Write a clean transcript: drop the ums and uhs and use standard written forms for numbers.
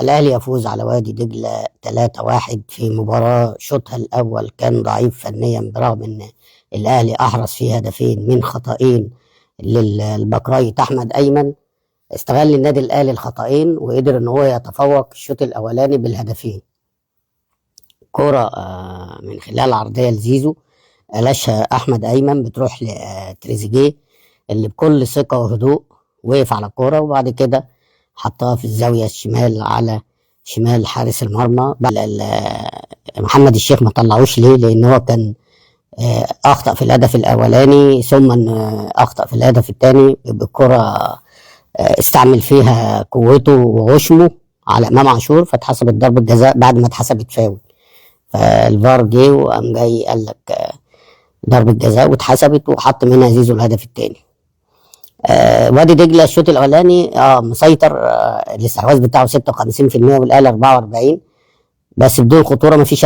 الأهلي يفوز على وادي دجلة 3-1 في مباراة شوطها الأول كان ضعيف فنيا، برغم أن الأهلي أحرز فيه هدفين من خطأين للبكراية أحمد أيمن. استغل النادي الأهلي الخطأين وقدر أن هو يتفوق الشوط الأولاني بالهدفين. كرة من خلال عرضية لزيزو قلشها أحمد أيمن بتروح لتريزيجيه اللي بكل ثقة وهدوء وقف على الكورة، وبعد كده حطها في الزاوية الشمال على شمال حارس المرمى. محمد الشيخ ما طلعوش ليه؟ لأن هو كان أخطأ في الهدف الأولاني، ثم إن أخطأ في الهدف الثاني بالكرة، استعمل فيها قوته وغشمه على إمام عاشور، فاتحسبت ضربة جزاء بعد ما اتحسبت فاول. فالفار جه وقام جاي قال لك ضربة جزاء واتحسبت، وحط منها زيزو الهدف الثاني. وادي دجله الشوط الاولاني مسيطر، الاستحواذ بتاعه 56% والاهلي 44، بس بدون خطورة، ما فيش